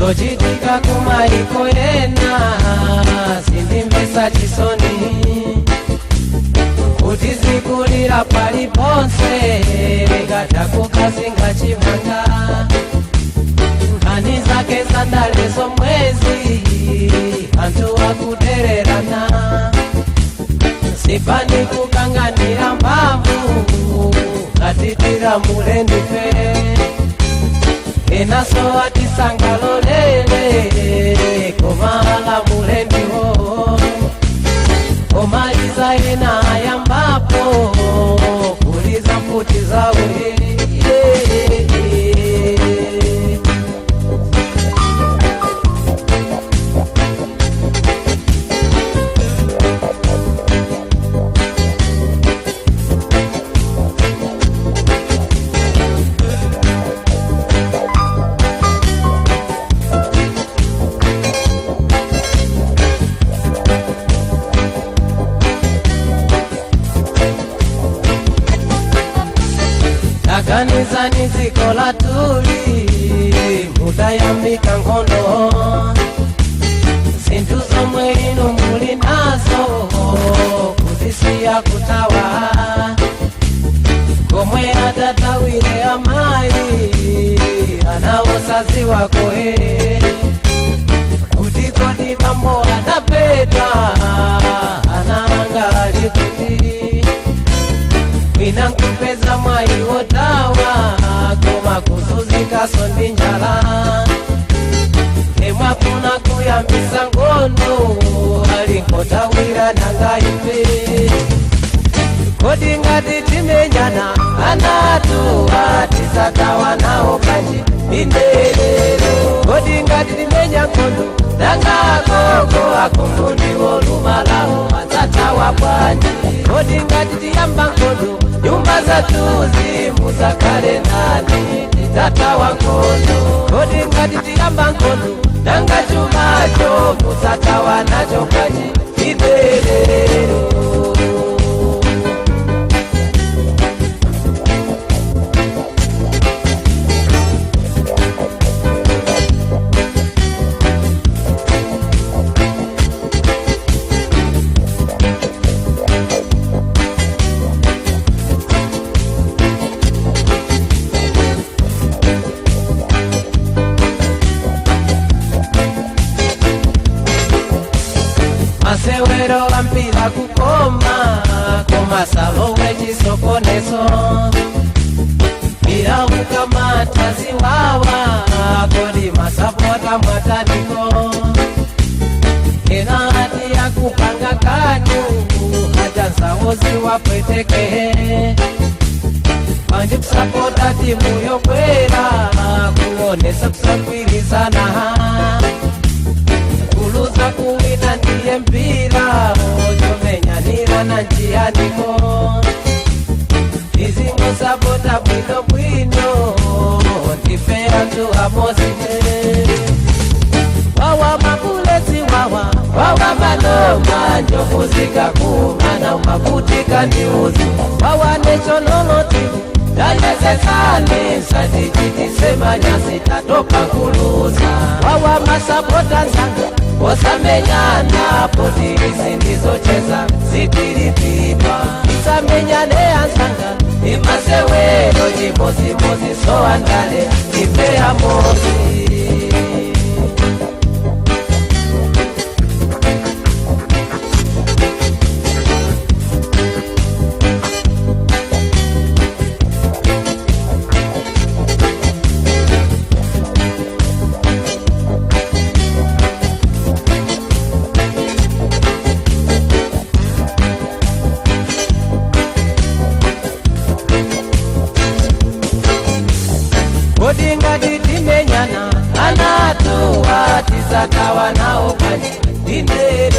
Zochitika kumaiko ena zindimvetsa chisoni, kuti zikulira paliponse ngatakukazinga chimanga. Nkhani zake zandale zomwezi, anthu akudererana, zipani kukanganira mphamvu, ngatitira mulendife enaso atisangalolele komala mulendiwo omaliza ena ayambapo kuliza mfuti zawe. Taganizani dziko latuli mudayambika nkhondo, zinthu zomwe inu muli nazo kuzisiya kutawa, komwe atatawire amayi anawosaziwa kohe kuti kodi bambo adapeta ananga ali kuti mwina nkupeza mwayi wotawa koma kuzuzikaso ndi njala. Nemwafuna kuyambisa nkhondo ali nkotawira nanga ife. Kodi ngati timenyana anatuwa tisatawa nawo kanji indelero? Kodi ngati timenya nkhondo nanga akoko akongo ndiwo lumalawo adzatawa bwanji? Kodi ngati tiyamba nkhondo nyumba zathuzi muzakhale nani tidzatawa nkhondo? Kodi ngati tiyamba nkhondo nanga chumacho mudzatawa nacho bwanji indelero? Masewero ampira kukoma koma salowe chisokoneso mpira ukamata ziwawa. Kodi masapota mwataniko? Ena ati akupanga kanyu ajansawo ziwapweteke panji kusapota timu yokwera kuonesa kusagwirizana, kuluza kuwina ndiye mpira, ochomenyanirana njiyaniko? Izingosapota bwino bwino, ndife anthu amodzi. Wawa mabulezi, wawa wawa manoma, njovu zikakumana umavutika ndiuzi. Wawa nechonoloti dayezesane satichitise manyasi, tatopa kuluza. Wawa masapota nzanga, osamenyana poti izi ndizocheza zitilipidwa. Isamenyane anzanga, imasewero chimozimozi soandale ife amodzi. Kodi ngati timenyana anatuwa tisatawa nawo bwanji? Ndindelero.